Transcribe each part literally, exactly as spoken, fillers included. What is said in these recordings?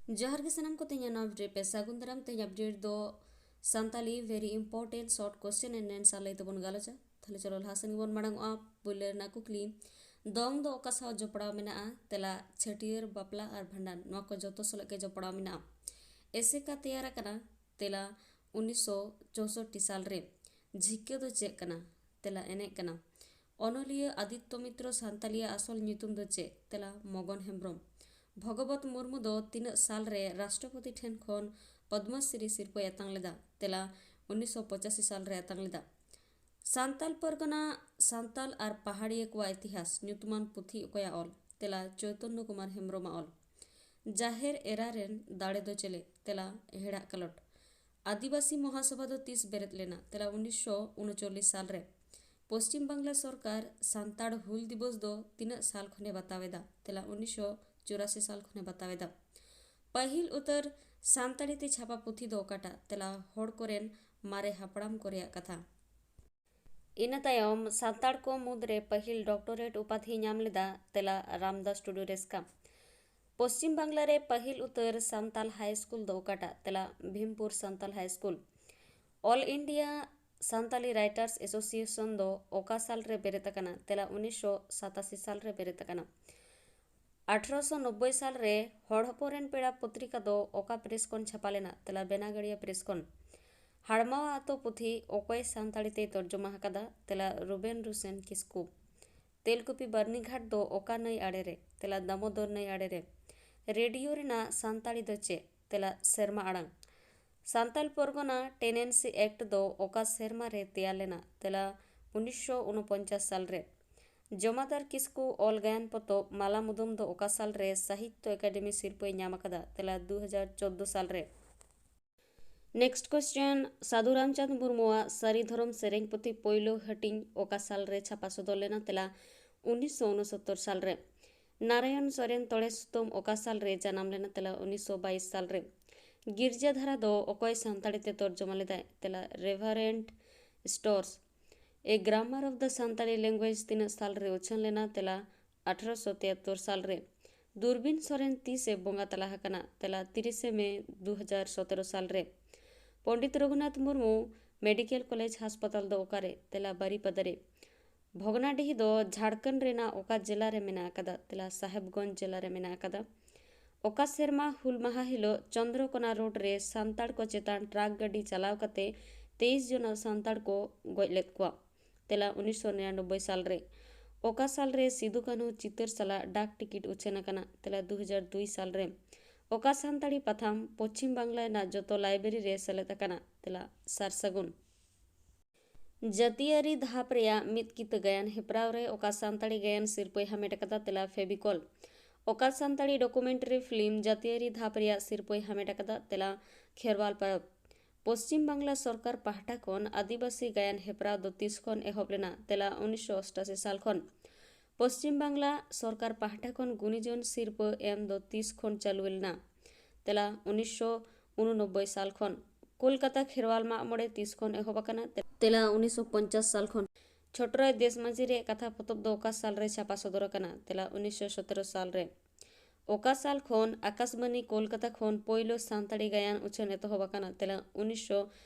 ᱡᱚᱦᱟᱨ ᱜᱮ ᱥᱟᱱᱟᱢ ᱠᱚ, ᱛᱮᱦᱮᱧᱟᱜ ᱱᱚᱣᱟ ᱟᱯᱰᱮᱴ ᱯᱮ ᱥᱟᱹᱜᱩᱱ ᱫᱟᱨᱟᱢ᱾ ᱛᱮᱦᱮᱧ ᱟᱯᱰᱮᱴ ᱫᱚ Santali very important short question and answer ᱞᱟᱹᱭ ᱛᱮᱵᱚᱱ ᱜᱟᱞᱚᱪᱟ᱾ ᱛᱟᱦᱞᱮ ᱪᱚᱞᱚ ᱞᱟᱦᱟ ᱥᱮᱱ ᱜᱮᱵᱚᱱ ᱢᱟᱲᱟᱝ ᱚᱜᱼᱟ᱾ ᱯᱩᱭᱞᱟᱹ ᱨᱮᱱᱟᱜ ᱠᱩᱠᱞᱤ, ᱫᱚᱝ ᱫᱚ ᱚᱠᱟ ᱥᱟᱶ ᱡᱚᱯᱲᱟᱣ ᱢᱮᱱᱟᱜᱼᱟ? ᱛᱮᱞᱟ, ᱪᱷᱟᱹᱴᱭᱟᱹᱨ, ᱵᱟᱯᱞᱟ ᱟᱨ ᱵᱷᱟᱸᱰᱟᱱ, ᱱᱚᱣᱟ ᱠᱚ ᱡᱚᱛᱚ ᱥᱟᱞᱟᱜ ᱜᱮ ᱡᱚᱯᱲᱟᱣ ᱢᱮᱱᱟᱜᱼᱟ᱾ ᱮᱥᱮᱠᱟ ᱛᱮᱭᱟᱨ ᱟᱠᱟᱱᱟ᱾ ᱛᱮᱞᱟ, ᱩᱱᱤᱥᱥᱚ ᱪᱳᱭᱥᱚᱴᱴᱤ ᱥᱟᱞ ᱨᱮ᱾ ᱡᱷᱤᱠᱟᱹ ᱫᱚ ᱪᱮᱫ ᱠᱟᱱᱟ? ᱛᱮᱞᱟ, ᱮᱱᱮᱡ ᱠᱟᱱᱟ᱾ ᱚᱱᱚᱞᱤᱭᱟᱹ ᱟᱫᱤᱛᱛᱚ ᱢᱤᱛᱨᱚ ᱥᱟᱱᱛᱟᱞᱤᱭᱟᱜ ᱟᱥᱚᱞ ᱧᱩᱛᱩᱢ ᱫᱚ ᱪᱮᱫ? ᱛᱮᱞᱟ, ᱢᱚᱜᱚᱱ ᱦᱮᱢᱵᱨᱚᱢ᱾ ᱵᱷᱚᱜᱚᱵᱚᱛ ᱢᱩᱨᱢᱩ ᱫᱚ ᱛᱤᱱᱟᱹᱜ ᱥᱟᱞ ᱨᱮ ᱨᱟᱥᱴᱨᱚᱯᱚᱛᱤ ᱴᱷᱮᱱ ᱠᱷᱚᱱ ᱯᱚᱫᱽᱢᱚᱥᱨᱤ ᱥᱤᱨᱯᱟᱹᱭ ᱟᱛᱟᱝ ᱞᱮᱫᱟ? ᱛᱮᱞᱟ, ᱩᱱᱤᱥᱥᱚ ᱯᱚᱸᱪᱟᱥᱤ ᱥᱟᱞ ᱨᱮ ᱟᱛᱟᱝ ᱞᱮᱫᱟ᱾ ᱥᱟᱱᱛᱟᱞ ᱯᱚᱨᱜᱚᱱᱟ, ᱥᱟᱱᱛᱟᱞ ᱟᱨ ᱯᱟᱦᱟᱲᱤᱭᱟᱹ ᱠᱚᱣᱟᱜ ᱤᱛᱤᱦᱟᱥ ᱧᱩᱛᱩᱢᱟᱱ ᱯᱩᱛᱷᱤ ᱚᱠᱚᱭᱟᱜ ᱚᱞ? ᱛᱮᱞᱟ, ᱪᱳᱭᱛᱚᱱᱱᱚ ᱠᱩᱢᱟᱨ ᱦᱮᱢᱵᱨᱚᱢᱟᱜ ᱚᱞ᱾ ᱡᱟᱦᱮᱨ ᱮᱨᱟ ᱨᱮᱱ ᱫᱟᱲᱮ ᱫᱚ ᱪᱮᱞᱮ? ᱛᱮᱞᱟ, ᱦᱮᱲᱟᱜ ᱠᱟᱞᱚᱴ᱾ ᱟᱹᱫᱤᱵᱟᱹᱥᱤ ᱢᱚᱦᱟᱥᱚᱵᱷᱟ ᱫᱚ ᱛᱤᱥ ᱵᱮᱨᱮᱫ ᱞᱮᱱᱟ? ᱛᱮᱞᱟ, ᱩᱱᱤᱥᱥᱚ ᱩᱱᱩᱪᱚᱞᱞᱤᱥ ᱥᱟᱞ ᱨᱮ᱾ ᱯᱚᱥᱪᱤᱢ ᱵᱟᱝᱞᱟ ᱥᱚᱨᱠᱟᱨ ᱥᱟᱱᱛᱟᱲ ᱦᱩᱞ ᱫᱤᱵᱚᱥ ᱫᱚ ᱛᱤᱱᱟᱹᱜ ᱥᱟᱞ ᱠᱷᱚᱱᱮ ᱵᱟᱛᱟᱣ ᱮᱫᱟ? ᱛᱮᱞᱟ, ᱩᱱᱤᱥᱥᱚ ᱪᱩᱨᱟᱥᱤ ᱥᱟᱞ ᱠᱷᱚᱱᱮ ᱵᱟᱛᱟᱣ ᱮᱫᱟ᱾ ᱯᱟᱹᱦᱤᱞ ᱩᱛᱟᱹᱨ ᱥᱟᱱᱛᱟᱲᱤ ᱛᱮ ᱪᱷᱟᱯᱟ ᱯᱩᱛᱷᱤ ᱫᱚ ᱚᱠᱟᱴᱟᱜ? ᱛᱮᱞᱟ, ᱦᱚᱲ ᱠᱚᱨᱮᱱ ᱢᱟᱨᱮ ᱦᱟᱯᱲᱟᱢ ᱠᱚ ᱨᱮᱭᱟᱜ ᱠᱟᱛᱷᱟ᱾ ᱤᱱᱟᱹ ᱛᱟᱭᱚᱢ ᱥᱟᱱᱛᱟᱲ ᱠᱚ ᱢᱩᱫᱽᱨᱮ ᱯᱟᱹᱦᱤᱞ ᱰᱚᱠᱴᱚᱨᱮᱴ ᱩᱯᱟᱫᱷᱤ ᱧᱟᱢ ᱞᱮᱫᱟ᱾ ᱛᱮᱞᱟ, ᱨᱟᱢᱫᱟᱥ ᱴᱩᱰᱩ ᱨᱮᱥᱠᱟ᱾ ᱯᱚᱥᱪᱤᱢ ᱵᱟᱝᱞᱟ ᱨᱮ ᱯᱟᱹᱦᱤᱞ ᱩᱛᱟᱹᱨ ᱥᱟᱱᱛᱟᱞ ᱦᱟᱭ ᱥᱠᱩᱞ ᱫᱚ ᱚᱠᱟᱴᱟᱜ? ᱛᱮᱞᱟ, ᱵᱷᱤᱢᱯᱩᱨ ᱥᱟᱱᱛᱟᱞ ᱦᱟᱭ school. All India Santali Writers Association ᱫᱚ ᱚᱠᱟ ᱥᱟᱞ ᱨᱮ ᱵᱮᱨᱮᱫ ᱟᱠᱟᱱᱟ? ᱛᱮᱞᱟ, ᱩᱱᱤᱥᱥᱚ ᱥᱟᱛᱟᱥᱤ ᱥᱟᱞ ᱨᱮ ᱵᱮᱨᱮᱫ ᱟᱠᱟᱱᱟ᱾ ᱟᱴᱷᱨᱚᱥᱚ ᱱᱚᱵᱵᱳᱭ ᱥᱟᱞ ᱨᱮ ᱦᱚᱲ ᱦᱚᱯᱚᱱ ᱨᱮᱱ ᱯᱮᱲᱟ ᱯᱚᱛᱨᱤᱠᱟ ᱫᱚ ᱚᱠᱟ ᱯᱨᱮᱥ ᱠᱷᱚᱱ ᱪᱷᱟᱯᱟ ᱞᱮᱱᱟ? ᱛᱮᱞᱟ, ᱵᱮᱱᱟᱜᱟᱲᱤᱭᱟ ᱯᱨᱮᱥ ᱠᱷᱚᱱ᱾ ᱦᱟᱲᱢᱟᱣᱟ ᱟᱛᱳ ᱯᱩᱛᱷᱤ ᱚᱠᱚᱭ ᱥᱟᱱᱛᱟᱲᱤ ᱛᱮᱭ ᱛᱚᱨᱡᱚᱢᱟ ᱟᱠᱟᱫᱟ? ᱛᱮᱞᱟ, ᱨᱩᱵᱮᱱ ᱨᱩᱥᱮᱱ ᱠᱤᱥᱠᱩ᱾ ᱛᱮᱞᱠᱩᱯᱤ ᱵᱟᱹᱨᱱᱤᱜᱷᱟᱴ ᱫᱚ ᱚᱠᱟ ᱱᱟᱹᱭ ᱟᱲᱮ ᱨᱮ? ᱛᱮᱞᱟ, ᱫᱟᱢᱳᱫᱚᱨ ᱱᱟᱹᱭ ᱟᱲᱮ ᱨᱮ᱾ ᱨᱮᱰᱤᱭᱳ ᱨᱮᱱᱟᱜ ᱥᱟᱱᱛᱟᱲᱤ ᱫᱚ ᱪᱮᱫ? ᱛᱮᱞᱟ, ᱥᱮᱨᱢᱟ ᱟᱲᱟᱝ᱾ ᱥᱟᱱᱛᱟᱞ ᱯᱚᱨᱜᱚᱱᱟ ᱴᱮᱱᱮᱱᱥᱤ ᱮᱠᱴ ᱫᱚ ᱚᱠᱟ ᱥᱮᱨᱢᱟ ᱨᱮ ᱛᱮᱭᱟᱨ ᱞᱮᱱᱟ? ᱛᱮᱞᱟ, ᱩᱱᱤᱥᱥᱚ ᱩᱱᱩᱯᱚᱧᱪᱟᱥ ᱥᱟᱞ ᱨᱮ᱾ ᱡᱚᱢᱟᱫᱟᱨ ᱠᱤᱥᱠᱩ ᱚᱞ ᱜᱟᱭᱟᱱ ᱯᱚᱛᱚᱵ ᱢᱟᱞᱟ ᱢᱩᱫᱟᱹᱢ ᱫᱚ ᱚᱠᱟ ᱥᱟᱞ ᱨᱮ ᱥᱟᱦᱤᱛᱛᱚ ᱮᱠᱟᱰᱮᱢᱤ ᱥᱤᱨᱯᱟᱹᱭ ᱧᱟᱢ ᱟᱠᱟᱫᱟ? ᱛᱮᱞᱟ, ᱫᱩ ᱦᱟᱡᱟᱨ ᱪᱳᱫᱫᱳ ᱥᱟᱞ ᱨᱮ᱾ Next question, ᱥᱟᱹᱫᱷᱩ ᱨᱟᱢᱪᱟᱸᱫᱽ ᱢᱩᱨᱢᱩᱣᱟᱜ ᱥᱟᱹᱨᱤ ᱫᱷᱚᱨᱚᱢ ᱥᱮᱨᱮᱧ ᱯᱩᱛᱷᱤ ᱯᱳᱭᱞᱳ ᱦᱟᱹᱴᱤᱧ ᱚᱠᱟ ᱥᱟᱞ ᱨᱮ ᱪᱷᱟᱯᱟ ᱥᱚᱫᱚᱨ ᱞᱮᱱᱟ? ᱛᱮᱞᱟ, ᱩᱱᱤᱥᱥᱚ ᱩᱱᱩᱥᱚᱛᱛᱚᱨ ᱥᱟᱞ ᱨᱮ᱾ ᱱᱟᱨᱟᱭᱚᱱ ᱥᱚᱨᱮᱱ ᱛᱚᱲᱮ ᱥᱩᱛᱟᱹᱢ ᱚᱠᱟ ᱥᱟᱞ ᱨᱮ ᱡᱟᱱᱟᱢ ᱞᱮᱱᱟ? ᱛᱮᱞᱟ, ᱩᱱᱤᱥᱥᱚ ᱵᱟᱭᱤᱥ ᱥᱟᱞ ᱨᱮ᱾ ᱜᱤᱨᱡᱟᱹ ᱫᱷᱟᱨᱟ ᱫᱚ ᱚᱠᱚᱭ ᱥᱟᱱᱛᱟᱲᱤ ᱛᱮ ᱛᱚᱨᱡᱚᱢᱟ ᱞᱮᱫᱟᱭ? ᱛᱮᱞᱟ, ᱨᱮᱵᱷᱟᱨᱮᱱᱰ ᱥᱴᱳᱨᱥ᱾ A Grammar of the Santali Language ᱛᱤᱱᱟᱹᱜ ᱥᱟᱞ ᱨᱮ ᱩᱪᱷᱟᱹᱱ ᱞᱮᱱᱟ? ᱛᱮᱞᱟ, ᱟᱴᱷᱨᱚᱥᱚ ᱛᱤᱭᱟᱛᱛᱳᱨ ᱥᱟᱞ ᱨᱮ᱾ ᱫᱩᱨᱵᱤᱱ ᱥᱚᱨᱮᱱ ᱛᱤᱥ ᱮ ᱵᱚᱸᱜᱟ ᱛᱟᱞᱟ ᱟᱠᱟᱱᱟ? ᱛᱮᱞᱟ ᱛᱤᱨᱤᱥᱮ ᱢᱮ ᱫᱩ ᱦᱟᱡᱟᱨ ᱥᱚᱛᱮᱨᱚ ᱥᱟᱞ ᱨᱮ᱾ ᱯᱚᱸᱰᱤᱛ ᱨᱚᱜᱷᱩᱱᱟᱛᱷ ᱢᱩᱨᱢᱩ ᱢᱮᱰᱤᱠᱮᱞ ᱠᱚᱞᱮᱡᱽ ᱦᱟᱥᱯᱟᱛᱟᱞ ᱫᱚ ᱚᱠᱟᱨᱮ? ᱛᱮᱞᱟ ᱵᱟᱨᱤᱯᱟᱫᱟ ᱨᱮ᱾ ᱵᱷᱚᱜᱽᱱᱟᱰᱤᱦᱤ ᱫᱚ ᱡᱷᱟᱲᱠᱷᱚᱸᱰ ᱨᱮᱱᱟᱜ ᱚᱠᱟ ᱡᱮᱞᱟ ᱨᱮ ᱢᱮᱱᱟᱜ ᱟᱠᱟᱫᱟ? ᱛᱮᱞᱟ ᱥᱟᱦᱮᱵᱽᱜᱚᱸᱡᱽ ᱡᱮᱞᱟ ᱨᱮ ᱢᱮᱱᱟᱜ ᱟᱠᱟᱫᱟ᱾ ᱚᱠᱟ ᱥᱮᱨᱢᱟ ᱦᱩᱞ ᱢᱟᱦᱟ ᱦᱤᱞᱳᱜ ᱪᱚᱱᱫᱨᱚᱠᱳᱱᱟ ᱨᱳᱰ ᱨᱮ ᱥᱟᱱᱛᱟᱲ ᱠᱚ ᱪᱮᱛᱟᱱ ᱴᱨᱟᱠ ᱜᱟᱹᱰᱤ ᱪᱟᱞᱟᱣ ᱠᱟᱛᱮ ᱛᱮᱭᱤᱥ ᱡᱚᱱᱟ ᱥᱟᱱᱛᱟᱲ ᱠᱚ ᱜᱚᱡ ᱞᱮᱫ ᱠᱚᱣᱟ? ᱛᱮᱞᱟ ᱩᱱᱤᱥᱥᱚ ᱱᱤᱨᱟᱱᱚᱵᱵᱳᱭ ᱥᱟᱞ ᱨᱮ᱾ ᱚᱠᱟ ᱥᱟᱞ ᱨᱮ ᱥᱤᱫᱩ ᱠᱟᱹᱱᱦᱩ ᱪᱤᱛᱟᱹᱨ ᱥᱟᱞᱟᱜ ᱰᱟᱠ ᱴᱤᱠᱤᱴ ᱩᱪᱷᱟᱹᱱ ᱟᱠᱟᱱᱟ? ᱛᱮᱞᱟ ᱫᱩ ᱦᱟᱡᱟᱨ ᱫᱩᱭ ᱥᱟᱞ ᱨᱮ᱾ ᱚᱠᱟ ᱥᱟᱱᱛᱟᱲᱤ ᱯᱟᱛᱷᱟᱢ ᱯᱚᱪᱷᱤᱢ ᱵᱟᱝᱞᱟ ᱨᱮᱱᱟᱜ ᱡᱚᱛᱚ ᱞᱟᱭᱵᱨᱮᱨᱤ ᱨᱮ ᱥᱮᱞᱮᱫ ᱟᱠᱟᱱᱟ? ᱛᱮᱞᱟ ᱥᱟᱨ ᱥᱟᱹᱜᱩᱱ᱾ ᱡᱟᱹᱛᱤᱭᱟᱹᱨᱤ ᱫᱷᱟᱯ ᱨᱮᱭᱟᱜ ᱢᱤᱫ ᱠᱤᱛᱟᱹ ᱜᱟᱭᱟᱱ ᱦᱮᱯᱨᱟᱣ ᱨᱮ ᱚᱠᱟ ᱥᱟᱱᱛᱟᱲᱤ ᱜᱟᱭᱟᱱ ᱥᱤᱨᱯᱟᱹᱭ ᱦᱟᱢᱮᱴ ᱟᱠᱟᱫᱟ? ᱛᱮᱞᱟ ᱯᱷᱮᱵᱤᱠᱚᱞ᱾ ᱚᱠᱟ ᱥᱟᱱᱛᱟᱲᱤ ᱰᱚᱠᱩᱢᱮᱱᱴᱟᱨᱤ ᱯᱷᱤᱞᱢ ᱡᱟᱹᱛᱤᱭᱟᱹᱨᱤ ᱫᱷᱟᱯ ᱨᱮᱭᱟᱜ ᱥᱤᱨᱯᱟᱹᱭ ᱦᱟᱢᱮᱴ ᱟᱠᱟᱫᱟ? ᱛᱮᱞᱟ ᱠᱷᱮᱨᱣᱟᱞ ᱯᱟᱨᱚᱵᱽ᱾ ᱯᱚᱥᱪᱤᱢ ᱵᱟᱝᱞᱟ ᱥᱚᱨᱠᱟᱨ ᱯᱟᱦᱴᱟ ᱠᱷᱚᱱ ᱟᱹᱫᱤᱵᱟᱹᱥᱤ ᱜᱟᱭᱟᱱ ᱦᱮᱯᱨᱟᱣ ᱫᱚ ᱛᱤᱥ ᱠᱷᱚᱱ ᱮᱦᱚᱵ ᱞᱮᱱᱟ? ᱛᱮᱞᱟ ᱩᱱᱤᱥᱥᱚ ᱚᱥᱴᱟᱥᱤ ᱥᱟᱞ ᱠᱷᱚᱱ᱾ ᱯᱚᱥᱪᱤᱢ ᱵᱟᱝᱞᱟ ᱥᱚᱨᱠᱟᱨ ᱯᱟᱦᱴᱟ ᱠᱷᱚᱱ ᱜᱩᱱᱤᱡᱚᱱ ᱥᱤᱨᱯᱟᱹ ᱮᱢ ᱫᱚ ᱛᱤᱥ ᱠᱷᱚᱱ ᱪᱟᱹᱞᱩ ᱞᱮᱱᱟ? ᱛᱮᱞᱟ ᱩᱱᱤᱥᱥᱚ ᱩᱱᱩᱱᱚᱵᱵᱳᱭ ᱥᱟᱞ ᱠᱷᱚᱱ᱾ ᱠᱳᱞᱠᱟᱛᱟ ᱠᱷᱮᱨᱣᱟᱞ ᱢᱟᱜ ᱢᱚᱬᱮ ᱛᱤᱥ ᱠᱷᱚᱱ ᱮᱦᱚᱵ ᱟᱠᱟᱱᱟ? ᱛᱮᱞᱟ ᱩᱱᱤᱥᱥᱚ ᱯᱚᱧᱪᱟᱥ ᱥᱟᱞ ᱠᱷᱚᱱ᱾ ᱪᱷᱚᱴᱨᱚᱭ ᱫᱮᱥ ᱢᱟᱹᱡᱷᱤ ᱨᱮᱭᱟᱜ ᱠᱟᱛᱷᱟ ᱯᱚᱛᱚᱵ ᱫᱚ ᱚᱠᱟ ᱥᱟᱞ ᱨᱮ ᱪᱷᱟᱯᱟ ᱥᱚᱫᱚᱨ ᱟᱠᱟᱱᱟ? ᱛᱮᱞᱟ ᱩᱱᱤᱥᱥᱚ ᱥᱚᱛᱮᱨᱚ ᱥᱟᱞ ᱨᱮ᱾ ᱚᱠᱟ ᱥᱟᱞ ᱠᱷᱚᱱ ᱟᱠᱟᱥᱵᱟᱱᱤ ᱠᱳᱞᱠᱟᱛᱟ ᱠᱷᱚᱱ ᱯᱳᱭᱞᱳ ᱥᱟᱱᱛᱟᱲᱤ ᱜᱟᱭᱟᱱ ᱩᱪᱷᱟᱹᱱ ᱮᱛᱚᱦᱚᱵ ᱟᱠᱟᱱᱟ? ᱛᱮᱞᱟ ᱩᱱᱤᱥᱥᱚ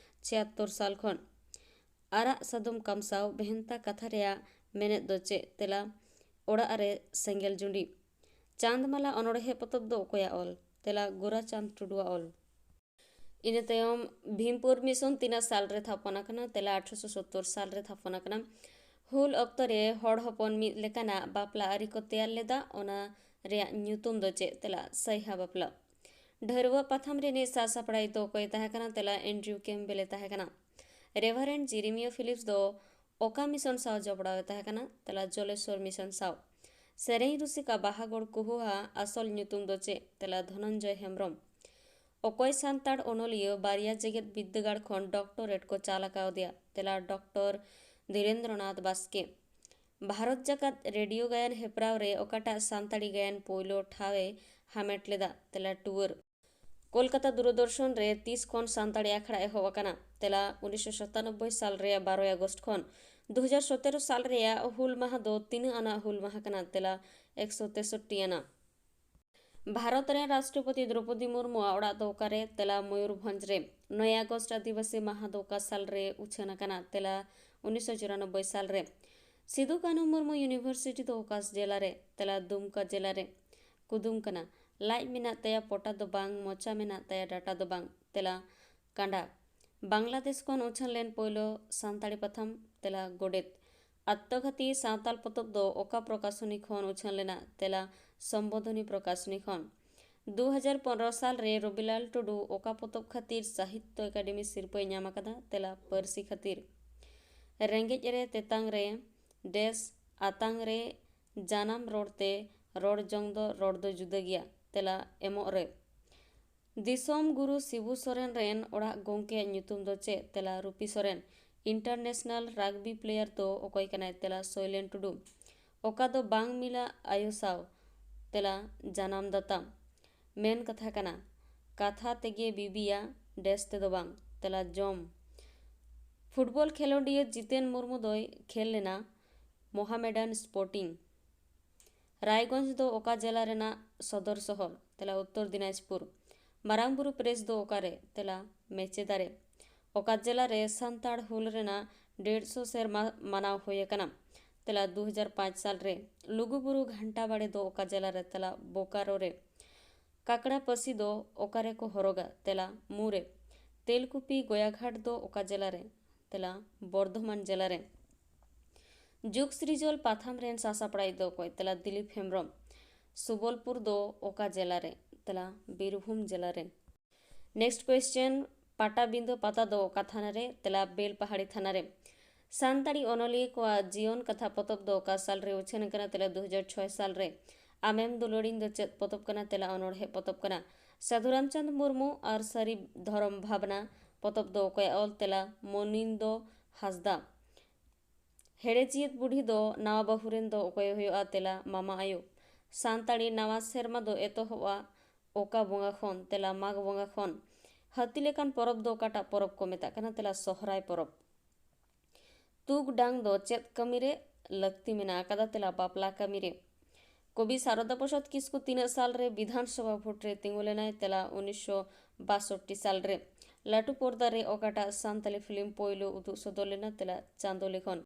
ᱪᱷᱤᱭᱟᱛᱛᱚᱨ ᱥᱟᱞ ᱠᱷᱚᱱ᱾ ᱟᱨᱟᱜ ᱥᱟᱫᱚᱢ ᱠᱟᱢᱥᱟᱣ ᱵᱷᱮᱱᱛᱟ ᱠᱟᱛᱷᱟ ᱨᱮᱭᱟᱜ ᱢᱮᱱᱮᱫ ᱫᱚ ᱪᱮᱫ? ᱛᱮᱞᱟ ᱚᱲᱟᱜ ᱨᱮ ᱥᱮᱸᱜᱮᱞ ᱡᱩᱸᱰᱤ᱾ ᱪᱟᱸᱫᱽᱢᱟᱞᱟ ᱚᱱᱚᱬᱦᱮ ᱯᱚᱛᱚᱵ ᱫᱚ ᱚᱠᱚᱭᱟᱜ ᱚᱞ? ᱛᱮᱞᱟ ᱜᱳᱨᱟᱪᱟᱸᱫᱽ ᱴᱩᱰᱩᱣᱟᱜ ᱚᱞ᱾ ᱤᱱᱟᱹ ᱛᱟᱭᱚᱢ ᱵᱷᱤᱢᱯᱩᱨ ᱢᱤᱥᱚᱱ ᱛᱤᱱᱟᱹᱜ ᱥᱟᱞ ᱨᱮ ᱛᱷᱟᱯᱚᱱ ᱟᱠᱟᱱᱟ? ᱛᱮᱞᱟ ᱟᱴᱷᱨᱚᱥᱚ ᱥᱚᱛᱛᱚᱨ ᱥᱟᱞ ᱨᱮ ᱛᱷᱟᱯᱚᱱ ᱟᱠᱟᱱᱟ᱾ ᱦᱩᱞ ᱚᱠᱛᱚ ᱨᱮ ᱦᱚᱲ ᱦᱚᱯᱚᱱ ᱢᱤᱫ ᱞᱮᱠᱟᱱᱟᱜ ᱵᱟᱯᱞᱟ ᱟᱹᱨᱤ ᱠᱚ ᱛᱮᱭᱟᱨ ᱞᱮᱫᱟ, ᱚᱱᱟ ᱨᱮᱭᱟᱜ ᱧᱩᱛᱩᱢ ᱫᱚ ᱪᱮᱫ? ᱛᱮᱞᱟ ᱥᱟᱭᱦᱟ ᱵᱟᱯᱞᱟ᱾ ᱰᱷᱟᱹᱨᱣᱟᱹᱜ ᱯᱟᱛᱷᱟᱢ ᱨᱤᱱᱤᱡ ᱥᱟᱥᱟᱯᱲᱟᱣᱤᱡ ᱫᱚ ᱚᱠᱚᱭ ᱛᱟᱦᱮᱸ ᱠᱟᱱᱟ? ᱛᱮᱞᱟ ᱮᱱᱰᱨᱤᱭᱩ ᱠᱮᱢᱵᱮᱞ ᱮ ᱛᱟᱦᱮᱸ ᱠᱟᱱᱟ᱾ ᱨᱮᱵᱷᱟᱨᱮᱱᱰ ᱡᱤᱨᱤᱢᱤᱭᱳ ᱯᱷᱤᱞᱤᱯᱥ ᱫᱚ ᱚᱠᱟ ᱢᱤᱥᱚᱱ ᱥᱟᱶ ᱡᱚᱯᱲᱟᱣ ᱮ ᱛᱟᱦᱮᱸ ᱠᱟᱱᱟ? ᱛᱮᱞᱟ ᱡᱚᱞᱮᱥᱣᱚᱨ ᱢᱤᱥᱚᱱ ᱥᱟᱶ᱾ ᱥᱮᱨᱮᱧ ᱨᱩᱥᱤᱠᱟ ᱵᱟᱦᱟᱜᱚᱲ ᱠᱩᱦᱩᱣᱟᱜ ᱟᱥᱚᱞ ᱧᱩᱛᱩᱢ ᱫᱚ ᱪᱮᱫ? ᱛᱮᱞᱟ ᱫᱷᱚᱱᱚᱱᱡᱚᱭ ᱦᱮᱢᱵᱨᱚᱢ᱾ ᱚᱠᱚᱭ ᱥᱟᱱᱛᱟᱲ ᱚᱱᱚᱞᱤᱭᱟᱹ ᱵᱟᱨᱭᱟ ᱡᱮᱜᱮᱛ ᱵᱤᱨᱫᱟᱹᱜᱟᱲ ᱠᱷᱚᱱ ᱰᱚᱠᱴᱚᱨᱮᱴ ᱠᱚ ᱪᱟᱞ ᱟᱠᱟᱣᱫᱮᱭᱟ? ᱛᱮᱞᱟ ᱰᱚᱠᱴᱚᱨ ᱫᱷᱤᱨᱮᱱᱫᱨᱚᱱᱟᱛᱷ ᱵᱟᱥᱠᱮ᱾ ᱵᱷᱟᱨᱚᱛ ᱡᱟᱠᱟᱛ ᱨᱮᱰᱤᱭᱳ ᱜᱟᱭᱟᱱ ᱦᱮᱯᱨᱟᱣ ᱨᱮ ᱚᱠᱟᱴᱟᱜ ᱥᱟᱱᱛᱟᱲᱤ ᱜᱟᱭᱟᱱ ᱯᱳᱭᱞᱳ ᱴᱷᱟᱶ ᱮ ᱦᱟᱢᱮᱴ ᱞᱮᱫᱟ? ᱛᱮᱞᱟ ᱴᱩᱣᱟᱹᱨ᱾ ᱠᱳᱞᱠᱟᱛᱟ ᱫᱩᱨᱚᱫᱚᱨᱥᱚᱱ ᱨᱮ ᱛᱤᱥ ᱠᱷᱚᱱ ᱥᱟᱱᱛᱟᱲᱤ ᱟᱠᱷᱲᱟ ᱮᱦᱚᱵ ᱟᱠᱟᱱᱟ? ᱛᱮᱞᱟ ᱩᱱᱤᱥᱥᱚ ᱥᱟᱛᱟᱱᱚᱵᱵᱳᱭ ᱥᱟᱞ ᱨᱮᱭᱟᱜ ᱵᱟᱨᱚᱭ ᱟᱜᱚᱥᱴ ᱠᱷᱚᱱ᱾ ᱫᱩ ᱦᱟᱡᱟᱨ ᱥᱚᱛᱮᱨᱚ ᱥᱟᱞ ᱨᱮᱭᱟᱜ ᱦᱩᱞ ᱢᱟᱦᱟ ᱫᱚ ᱛᱤᱱᱟᱹᱜ ᱟᱱᱟᱜ ᱦᱩᱞ ᱢᱟᱦᱟ ᱠᱟᱱᱟ? ᱛᱮᱞᱟ ᱮᱠᱥᱚ ᱛᱮᱥᱚᱴᱴᱤ ᱟᱱᱟᱜ᱾ ᱵᱷᱟᱨᱚᱛ ᱨᱮᱱ ᱨᱟᱥᱴᱨᱚᱯᱚᱛᱤ ᱫᱨᱚᱯᱚᱫᱤ ᱢᱩᱨᱢᱩᱣᱟᱜ ᱚᱲᱟᱜ ᱫᱚ ᱚᱠᱟᱨᱮ? ᱛᱮᱞᱟ, ᱢᱚᱭᱩᱨᱵᱷᱚᱸᱡᱽ ᱨᱮ᱾ ᱱᱚᱭ ᱟᱜᱚᱥᱴ ᱟᱹᱫᱤᱵᱟᱹᱥᱤ ᱢᱟᱦᱟ ᱫᱚ ᱚᱠᱟ ᱥᱟᱞ ᱨᱮ ᱩᱪᱷᱟᱹᱱ ᱟᱠᱟᱱᱟ? ᱛᱮᱞᱟ, ᱩᱱᱤᱥᱥᱚ ᱪᱩᱨᱟᱱᱚᱵᱵᱳᱭ ᱥᱟᱞ ᱨᱮ᱾ ᱥᱤᱫᱩ ᱠᱟᱹᱱᱦᱩ ᱢᱩᱨᱢᱩ ᱤᱭᱩᱱᱤᱵᱷᱟᱨᱥᱤᱴᱤ ᱫᱚ ᱚᱠᱟ ᱡᱮᱞᱟ ᱨᱮ? ᱛᱮᱞᱟ, ᱫᱩᱢᱠᱟ ᱡᱮᱞᱟ ᱨᱮ᱾ ᱠᱩᱫᱩᱢ ᱠᱟᱱᱟ, ᱞᱟᱡ ᱢᱮᱱᱟᱜ ᱛᱟᱭᱟ, ᱯᱚᱴᱟ ᱫᱚ ᱵᱟᱝ, ᱢᱚᱪᱟ ᱢᱮᱱᱟᱜ ᱛᱟᱭᱟ, ᱰᱟᱴᱟ ᱫᱚ ᱵᱟᱝ᱾ ᱛᱮᱞᱟ, ᱠᱟᱸᱰᱟ᱾ ᱵᱟᱝᱞᱟᱫᱮᱥ ᱠᱷᱚᱱ ᱩᱪᱷᱟᱹᱱ ᱞᱮᱱ ᱯᱳᱭᱞᱳ ᱥᱟᱱᱛᱟᱲᱤ ᱯᱟᱛᱷᱟᱢ᱾ ᱛᱮᱞᱟ, ᱜᱚᱰᱮᱛ᱾ ᱟᱛᱛᱚᱜᱷᱟᱛᱤ ᱥᱟᱶᱛᱟᱞ ᱯᱚᱛᱚᱵ ᱫᱚ ᱚᱠᱟ ᱯᱨᱚᱠᱟᱥᱚᱱᱤ ᱠᱷᱚᱱ ᱩᱪᱷᱟᱹᱱ ᱞᱮᱱᱟ? ᱛᱮᱞᱟ, ᱥᱚᱢᱵᱳᱫᱷᱚᱱᱤ ᱯᱨᱚᱠᱟᱥᱚᱱᱤ ᱠᱷᱚᱱ᱾ ᱫᱩ ᱦᱟᱡᱟᱨ ᱯᱚᱱᱨᱚ ᱥᱟᱞ ᱨᱮ ᱨᱚᱵᱤᱞᱟᱞ ᱴᱩᱰᱩ ᱚᱠᱟ ᱯᱚᱛᱚᱵ ᱠᱷᱟᱹᱛᱤᱨ ᱥᱟᱦᱤᱛᱛᱚ ᱮᱠᱟᱰᱮᱢᱤ ᱥᱤᱨᱯᱟᱹᱭ ᱧᱟᱢ ᱟᱠᱟᱫᱟ? ᱛᱮᱞᱟ, ᱯᱟᱹᱨᱥᱤ ᱠᱷᱟᱹᱛᱤᱨ᱾ ᱨᱮᱸᱜᱮᱡ ᱨᱮ ᱛᱮᱛᱟᱝ ᱨᱮ, ᱰᱮᱥ, ᱟᱛᱟᱝ ᱨᱮ, ᱡᱟᱱᱟᱢ ᱨᱚᱲ ᱛᱮ, ᱨᱚᱲ ᱡᱚᱝ ᱫᱚ, ᱨᱚᱲ ᱫᱚ ᱡᱩᱫᱟᱹ ᱜᱮᱭᱟ᱾ ᱛᱮᱞᱟ, ᱮᱢᱚᱜ ᱨᱮ᱾ ᱫᱤᱥᱚᱢ ᱜᱩᱨᱩ ᱥᱤᱵᱩ ᱥᱚᱨᱮᱱ ᱨᱮᱱ ᱚᱲᱟᱜ ᱜᱚᱢᱠᱮᱭᱟᱜ ᱧᱩᱛᱩᱢ ᱫᱚ ᱪᱮᱫ? ᱛᱮᱞᱟ, ᱨᱩᱯᱤ ᱥᱚᱨᱮᱱ᱾ ᱤᱱᱴᱟᱨᱱᱮᱥᱱᱟᱞ ᱨᱟᱜᱽᱵᱤ ᱯᱞᱮᱭᱟᱨ ᱫᱚ ᱚᱠᱚᱭ ᱠᱟᱱᱟᱭ? ᱛᱮᱞᱟ, ᱥᱚᱭᱞᱮᱱ ᱴᱩᱰᱩ᱾ ᱚᱠᱟ ᱫᱚ ᱵᱟᱝ ᱢᱤᱞᱟ ᱟᱭᱳ ᱥᱟᱶ? ᱛᱮᱞᱟ, ᱡᱟᱱᱟᱢ ᱫᱟᱛᱟ᱾ ᱢᱮᱱ ᱠᱟᱛᱷᱟ ᱠᱟᱱᱟ, ᱠᱟᱛᱷᱟ ᱛᱮᱜᱮ ᱵᱤᱵᱤᱭᱟ, ᱰᱮᱥ ᱛᱮᱫᱚ ᱵᱟᱝ᱾ ᱛᱮᱞᱟ, ᱡᱚᱢ᱾ ᱯᱷᱩᱴᱵᱚᱞ ᱠᱷᱮᱞᱳᱰᱤᱭᱟᱹ ᱡᱤᱛᱮᱱ ᱢᱩᱨᱢᱩ ᱫᱚᱭ ᱠᱷᱮᱞ ᱞᱮᱱᱟ ᱢᱚᱦᱟᱢᱮᱰᱟᱱ ᱥᱯᱳᱨᱴᱤᱝ᱾ ᱨᱟᱭᱜᱚᱸᱡᱽ ᱫᱚ ᱚᱠᱟ ᱡᱮᱞᱟ ᱨᱮᱱᱟᱜ ᱥᱚᱫᱚᱨ ᱥᱚᱦᱚᱨ? ᱛᱮᱞᱟ, ᱩᱛᱛᱚᱨ ᱫᱤᱱᱟᱡᱽᱯᱩᱨ᱾ ᱢᱟᱨᱟᱝ ᱵᱩᱨᱩ ᱯᱨᱮᱥ ᱫᱚ ᱚᱠᱟᱨᱮ? ᱛᱮᱞᱟ, ᱢᱮᱪᱮᱫᱟ ᱨᱮ᱾ ᱚᱠᱟ ᱡᱮᱞᱟ ᱨᱮ ᱥᱟᱱᱛᱟᱲ ᱦᱩᱞ ᱨᱮᱱᱟᱜ ᱰᱮᱲᱥᱚ ᱥᱮᱨᱢᱟ ᱢᱟᱱᱟᱣ ᱦᱩᱭ ᱟᱠᱟᱱᱟ? ᱛᱮᱞᱟ, ᱫᱩ ᱦᱟᱡᱟᱨ ᱯᱟᱸᱪ ᱥᱟᱞ ᱨᱮ᱾ ᱞᱩᱜᱩᱵᱩᱨᱩ ᱜᱷᱟᱱᱴᱟ ᱵᱟᱲᱮ ᱫᱚ ᱚᱠᱟ ᱡᱮᱞᱟ ᱨᱮ? ᱛᱮᱞᱟ, ᱵᱳᱠᱟᱨᱳ ᱨᱮ᱾ ᱠᱟᱠᱲᱟ ᱯᱟᱹᱥᱤ ᱫᱚ ᱚᱠᱟ ᱨᱮᱠᱚ ᱦᱚᱨᱚᱜᱟ? ᱛᱮᱞᱟ, ᱢᱩ ᱨᱮ᱾ ᱛᱮᱞᱠᱩᱯᱤ ᱜᱚᱭᱟᱜᱷᱟᱴ ᱫᱚ ᱚᱠᱟ ᱡᱮᱞᱟ ᱨᱮ? ᱛᱮᱞᱟ, ᱵᱚᱨᱫᱷᱚᱢᱟᱱ ᱡᱮᱞᱟ ᱨᱮ᱾ ᱡᱩᱜᱽ ᱥᱤᱨᱡᱚᱞ ᱯᱟᱛᱷᱟᱢ ᱨᱮᱱ ᱥᱟᱥᱟᱯᱲᱟᱣᱤᱡ ᱫᱚ ᱚᱠᱚᱭ? ᱛᱮᱞᱟ, ᱫᱤᱞᱤᱯ ᱦᱮᱢᱵᱨᱚᱢ᱾ ᱥᱩᱵᱚᱞᱯᱩᱨ ᱫᱚ ᱚᱠᱟ ᱡᱮᱞᱟ ᱨᱮ? ᱛᱮᱞᱟ, ᱵᱤᱨᱵᱷᱩᱢ ᱡᱮᱞᱟ ᱨᱮ᱾ Next question, ᱯᱟᱴᱟᱵᱤᱸᱫᱟᱹ ᱯᱟᱛᱟ ᱫᱚ ᱚᱠᱟ ᱛᱷᱟᱱᱟ ᱨᱮ? ᱛᱮᱞᱟ, ᱵᱮᱞᱯᱟᱦᱟᱲᱤ ᱛᱷᱟᱱᱟ ᱨᱮ᱾ ᱥᱟᱱᱛᱟᱲᱤ ᱚᱱᱚᱞᱤᱭᱟᱹ ᱠᱚᱣᱟᱜ ᱡᱤᱭᱚᱱ ᱠᱟᱛᱷᱟ ᱯᱚᱛᱚᱵ ᱫᱚ ᱚᱠᱟ ᱥᱟᱞ ᱨᱮ ᱩᱪᱷᱟᱹᱱ ᱟᱠᱟᱱᱟ? ᱛᱮᱞᱟ, ᱫᱩ ᱦᱟᱡᱟᱨ ᱪᱷᱚᱭ ᱥᱟᱞ ᱨᱮ᱾ ᱟᱢᱮᱢ ᱫᱩᱞᱟᱹᱲᱤᱧ ᱫᱚ ᱪᱮᱫ ᱯᱚᱛᱚᱵ ᱠᱟᱱᱟ? ᱛᱮᱞᱟ, ᱚᱱᱚᱬᱦᱮ ᱯᱚᱛᱚᱵ ᱠᱟᱱᱟ᱾ ᱥᱟᱹᱫᱷᱩ ᱨᱟᱢᱪᱟᱸᱫᱽ ᱢᱩᱨᱢᱩ ᱟᱨ ᱥᱟᱹᱨᱤ ᱫᱷᱚᱨᱚᱢ ᱵᱷᱟᱵᱽᱱᱟ ᱯᱚᱛᱚᱵ ᱫᱚ ᱚᱠᱚᱭᱟᱜ ᱚᱞ? ᱛᱮᱞᱟ, ᱢᱚᱱᱤᱱᱫᱚ ᱦᱟᱸᱥᱫᱟ᱾ ᱦᱮᱲᱮ ᱡᱤᱭᱟᱹᱛ ᱵᱩᱰᱷᱤ ᱫᱚ ᱱᱟᱣᱟ ᱵᱟᱹᱦᱩ ᱨᱮᱱ ᱫᱚ ᱚᱠᱚᱭᱮ ᱦᱩᱭᱩᱜᱼᱟ? ᱛᱮᱞᱟ, ᱢᱟᱢᱟ ᱟᱭᱳ᱾ ᱥᱟᱱᱛᱟᱲᱤ ᱱᱟᱣᱟ ᱥᱮᱨᱢᱟ ᱫᱚ ᱮᱛᱚᱦᱚᱵᱚᱜᱼᱟ ᱚᱠᱟ ᱵᱚᱸᱜᱟ ᱠᱷᱚᱱ? ᱛᱮᱞᱟ, ᱢᱟᱜᱽ ᱵᱚᱸᱜᱟ ᱠᱷᱚᱱ᱾ ᱦᱟᱹᱛᱤ ᱞᱮᱠᱟᱱ ᱯᱚᱨᱚᱵᱽ ᱫᱚ ᱚᱠᱟᱴᱟᱜ ᱯᱚᱨᱚᱵᱽ ᱠᱚ ᱢᱮᱛᱟᱜ ᱠᱟᱱᱟ? ᱛᱮᱞᱟ, ᱥᱚᱦᱨᱟᱭ ᱯᱚᱨᱚᱵᱽ᱾ ᱛᱩᱠ ᱰᱟᱝ ᱫᱚ ᱪᱮᱫ ᱠᱟᱹᱢᱤ ᱨᱮ ᱞᱟᱹᱠᱛᱤ ᱢᱮᱱᱟᱜ ᱟᱠᱟᱫᱟ? ᱛᱮᱞᱟ, ᱵᱟᱯᱞᱟ ᱠᱟᱹᱢᱤ ᱨᱮ᱾ ᱠᱚᱵᱤ ᱥᱟᱨᱚᱫᱟ ᱯᱨᱚᱥᱟᱫᱽ ᱠᱤᱥᱠᱩ ᱛᱤᱱᱟᱹᱜ ᱥᱟᱞ ᱨᱮ ᱵᱤᱫᱷᱟᱱ ᱥᱚᱵᱷᱟ ᱵᱷᱳᱴ ᱨᱮ ᱛᱤᱸᱜᱩ ᱞᱮᱱᱟᱭ? ᱛᱮᱞᱟ ᱩᱱᱤᱥᱥᱚ ᱵᱟᱥᱚᱴᱴᱤ ᱥᱟᱞ ᱨᱮ᱾ ᱞᱟᱹᱴᱩ ᱯᱚᱨᱫᱟ ᱨᱮ ᱚᱠᱟᱴᱟᱜ ᱥᱟᱱᱛᱟᱞᱤ ᱯᱷᱤᱞᱢ ᱯᱳᱭᱞᱳ ᱩᱫᱩᱜ ᱥᱚᱫᱚᱨ ᱞᱮᱱᱟ? ᱛᱮᱞᱟ ᱪᱟᱸᱫᱳ ᱞᱤᱠᱷᱚᱱ᱾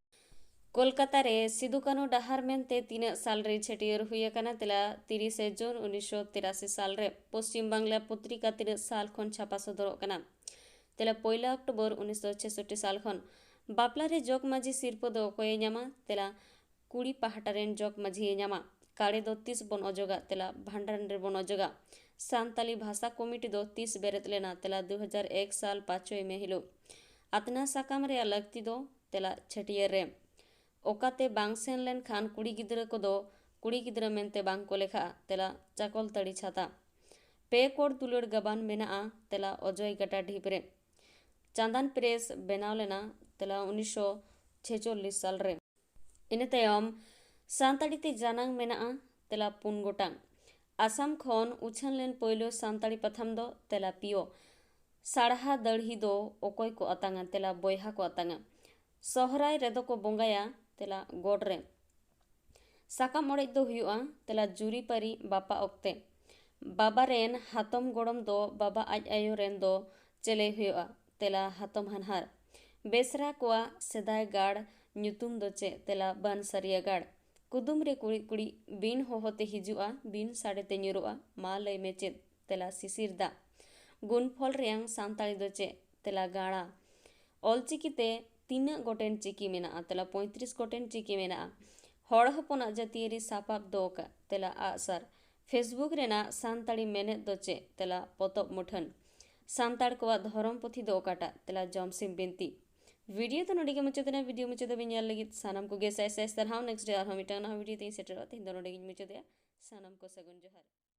ᱠᱳᱞᱠᱟᱛᱟ ᱨᱮ ᱥᱤᱫᱩ ᱠᱟᱹᱱᱦᱩ ᱰᱟᱦᱟᱨ ᱢᱮᱱᱛᱮ ᱛᱤᱱᱟᱹᱜ ᱥᱟᱞ ᱨᱮ ᱪᱷᱟᱹᱴᱭᱟᱹᱨ ᱦᱩᱭ ᱟᱠᱟᱱᱟ? ᱛᱮᱞᱟ ᱛᱤᱨᱤᱥᱮ ᱡᱩᱱ ᱩᱱᱤᱥᱥᱚ ᱛᱤᱨᱟᱥᱤ ᱥᱟᱞ ᱨᱮ᱾ ᱯᱚᱥᱪᱤᱢ ᱵᱟᱝᱞᱟ ᱯᱚᱛᱨᱤᱠᱟ ᱛᱤᱱᱟᱹᱜ ᱥᱟᱞ ᱠᱷᱚᱱ ᱪᱷᱟᱯᱟ ᱥᱚᱫᱚᱨᱚᱜ ᱠᱟᱱᱟ? ᱛᱮᱞᱟ ᱯᱚᱭᱞᱟ ᱚᱠᱴᱳᱵᱚᱨ ᱩᱱᱤᱥᱥᱚ ᱪᱷᱮᱥᱚᱴᱴᱤ ᱥᱟᱞ ᱠᱷᱚᱱ᱾ ᱵᱟᱯᱞᱟ ᱨᱮ ᱡᱚᱜᱽ ᱢᱟᱹᱡᱷᱤ ᱥᱤᱨᱯᱟᱹ ᱫᱚ ᱚᱠᱚᱭᱮ ᱧᱟᱢᱟ? ᱛᱮᱞᱟ ᱠᱩᱲᱤ ᱯᱟᱦᱴᱟ ᱨᱮᱱ ᱡᱚᱜᱽ ᱢᱟᱹᱡᱷᱤᱭᱮ ᱧᱟᱢᱟ᱾ ᱠᱟᱲᱮ ᱫᱚ ᱛᱤᱥ ᱵᱚᱱ ᱚᱡᱚᱜᱟ? ᱛᱮᱞᱟ ᱵᱷᱟᱸᱰᱟᱱ ᱨᱮᱵᱚᱱ ᱚᱡᱚᱜᱟ᱾ ᱥᱟᱱᱛᱟᱞᱤ ᱵᱷᱟᱥᱟ ᱠᱚᱢᱤᱴᱤ ᱫᱚ ᱛᱤᱥ ᱵᱮᱨᱮᱫ ᱞᱮᱱᱟ? ᱛᱮᱞᱟ ᱫᱩ ᱦᱟᱡᱟᱨ ᱮᱠ ᱥᱟᱞ ᱯᱟᱸᱪᱚᱭ ᱢᱮ ᱦᱤᱞᱳᱜ᱾ ᱟᱛᱱᱟ ᱥᱟᱠᱟᱢ ᱨᱮᱭᱟᱜ ᱞᱟᱹᱠᱛᱤ ᱫᱚ? ᱛᱮᱞᱟ ᱪᱷᱟᱹᱴᱭᱟᱹᱨ ᱨᱮ᱾ ᱚᱠᱟᱛᱮ ᱵᱟᱝ ᱥᱮᱱ ᱞᱮᱱᱠᱷᱟᱱ ᱠᱩᱲᱤ ᱜᱤᱫᱽᱨᱟᱹ ᱠᱚᱫᱚ ᱠᱩᱲᱤ ᱜᱤᱫᱽᱨᱟᱹ ᱢᱮᱱᱛᱮ ᱵᱟᱝ ᱠᱚ ᱞᱮᱠᱷᱟᱜᱼᱟ? ᱛᱮᱞᱟ ᱪᱟᱠᱚᱞᱛᱟᱹᱲᱤ ᱪᱷᱟᱛᱟ᱾ ᱯᱮ ᱠᱚᱬ ᱫᱩᱞᱟᱹᱲ ᱜᱟᱵᱟᱱ ᱢᱮᱱᱟᱜᱼᱟ? ᱛᱮᱞᱟ ᱚᱡᱚᱭ ᱜᱟᱰᱟ ᱰᱷᱤᱯ ᱨᱮ᱾ ᱪᱟᱸᱫᱟᱱ ᱯᱨᱮᱥ ᱵᱮᱱᱟᱣ ᱞᱮᱱᱟ? ᱛᱮᱞᱟ ᱩᱱᱤᱥᱥᱚ ᱪᱷᱮᱪᱚᱞᱞᱤᱥ ᱥᱟᱞ ᱨᱮ᱾ ᱤᱱᱟᱹ ᱛᱟᱭᱚᱢ ᱥᱟᱱᱛᱟᱲᱤ ᱛᱮ ᱡᱟᱱᱟᱝ ᱢᱮᱱᱟᱜᱼᱟ? ᱛᱮᱞᱟ ᱯᱩᱱ ᱜᱚᱴᱟᱝ᱾ ᱟᱥᱟᱢ ᱠᱷᱚᱱ ᱩᱪᱷᱟᱹᱱ ᱞᱮᱱ ᱯᱳᱭᱞᱳ ᱥᱟᱱᱛᱟᱲᱤ ᱯᱟᱛᱷᱟᱢ ᱫᱚ? ᱛᱮᱞᱟ ᱯᱤᱭᱳ᱾ ᱥᱟᱲᱦᱟ ᱫᱟᱹᱲᱦᱤ ᱫᱚ ᱚᱠᱚᱭ ᱠᱚ ᱟᱛᱟᱝᱟ? ᱛᱮᱞᱟ ᱵᱚᱭᱦᱟ ᱠᱚ ᱟᱛᱟᱝᱟ᱾ ᱥᱚᱦᱨᱟᱭ ᱨᱮᱫᱚ ᱠᱚ ᱵᱚᱸᱜᱟᱭᱟ? ᱛᱮᱞᱟ ᱜᱚᱰ ᱨᱮ᱾ ᱥᱟᱠᱟᱢ ᱚᱲᱮᱡ ᱫᱚ ᱦᱩᱭᱩᱜᱼᱟ? ᱛᱮᱞᱟ ᱡᱩᱨᱤᱯᱟᱹᱨᱤ ᱵᱟᱯᱟ ᱚᱠᱛᱮ᱾ ᱵᱟᱵᱟ ᱨᱮᱱ ᱦᱟᱛᱚᱢ ᱜᱚᱲᱚᱢ ᱫᱚ ᱵᱟᱵᱟ ᱟᱡ ᱟᱭᱳ ᱨᱮᱱ ᱫᱚ ᱪᱮᱞᱮᱭ ᱦᱩᱭᱩᱜᱼᱟ? ᱛᱮᱞᱟ ᱦᱟᱛᱚᱢ ᱦᱟᱱᱦᱟᱨ᱾ ᱵᱮᱥᱨᱟ ᱠᱚᱣᱟᱜ ᱥᱮᱫᱟᱭ ᱜᱟᱲ ᱧᱩᱛᱩᱢ ᱫᱚ ᱪᱮᱫ? ᱛᱮᱞᱟ ᱵᱟᱱᱥᱟᱨᱤᱭᱟ ᱜᱟᱲ᱾ ᱠᱩᱫᱩᱢ ᱨᱮ ᱠᱩᱲᱤᱫ ᱠᱩᱲᱤᱫ ᱵᱤᱱ ᱦᱚᱦᱚ ᱛᱮ ᱦᱤᱡᱩᱜᱼᱟ, ᱵᱤᱱ ᱥᱟᱰᱮ ᱛᱮ ᱧᱩᱨᱩᱜᱼᱟ, ᱢᱟ ᱞᱟᱹᱭ ᱢᱮ ᱪᱮᱫ? ᱛᱮᱞᱟ ᱥᱤᱥᱤᱨ ᱫᱟᱜ᱾ ᱜᱩᱱᱯᱷᱚᱞ ᱨᱮᱭᱟᱝ ᱥᱟᱱᱛᱟᱲᱤ ᱫᱚ ᱪᱮᱫ? ᱛᱮᱞᱟ ᱜᱟᱲᱟ᱾ ᱚᱞᱪᱤᱠᱤ ᱛᱮ ᱛᱤᱱᱟᱹᱜ ᱜᱚᱴᱮᱱ ᱪᱤᱠᱤ ᱢᱮᱱᱟᱜᱼᱟ? ᱛᱮᱞᱟ ᱯᱚᱸᱭᱛᱨᱤᱥ ᱜᱚᱴᱮᱱ ᱪᱤᱠᱤ ᱢᱮᱱᱟᱜᱼᱟ᱾ ᱦᱚᱲ ᱦᱚᱯᱚᱱᱟᱜ ᱡᱟᱹᱛᱤᱭᱟᱹᱨᱤ ᱥᱟᱯᱟᱵ ᱫᱚ ᱚᱠᱟ? ᱛᱮᱞᱟ ᱟᱜᱼᱥᱟᱨ᱾ Facebook ᱨᱮᱱᱟᱜ ᱥᱟᱱᱛᱟᱲᱤ ᱢᱮᱱᱮᱫ ᱫᱚ ᱪᱮᱫ? ᱛᱮᱞᱟ ᱯᱚᱛᱚᱵ ᱢᱩᱴᱷᱟᱹᱱ᱾ ᱥᱟᱱᱛᱟᱲ ᱠᱚᱣᱟᱜ ᱫᱷᱚᱨᱚᱢ ᱯᱩᱛᱷᱤ ᱫᱚ ᱚᱠᱟᱴᱟᱜ? ᱛᱮᱞᱟ ᱡᱚᱢᱥᱤᱢ ᱵᱤᱱᱛᱤ᱾ ᱵᱷᱤᱰᱤᱭᱳ ᱫᱚ ᱱᱚᱰᱮ ᱜᱮ ᱢᱩᱪᱟᱹᱫ ᱮᱱᱟ᱾ ᱵᱷᱤᱰᱤᱭᱳ ᱢᱩᱪᱟᱹᱫ ᱫᱷᱟᱹᱵᱤᱡ ᱧᱮᱞ ᱞᱟᱹᱜᱤᱫ ᱥᱟᱱᱟᱢ ᱠᱚᱜᱮ ᱥᱟᱭ ᱥᱟᱭ ᱥᱟᱨᱦᱟᱣ᱾ ᱱᱮᱠᱥᱴ ᱰᱮ ᱟᱨᱦᱚᱸ ᱢᱤᱫᱴᱟᱝ ᱱᱟᱣᱟ ᱵᱷᱤᱰᱤᱭᱳ ᱛᱮᱧ ᱥᱮᱴᱮᱨᱚᱜᱼᱟ᱾ ᱛᱮᱦᱮᱧ ᱫᱚ ᱱᱚᱰᱮ ᱜᱤᱧ ᱢᱩᱪᱟᱹᱫᱮᱜᱼᱟ᱾ ᱥᱟᱱᱟᱢ ᱠᱚ ᱥᱟᱹᱜᱩᱱ ᱡᱚᱦᱟᱨ᱾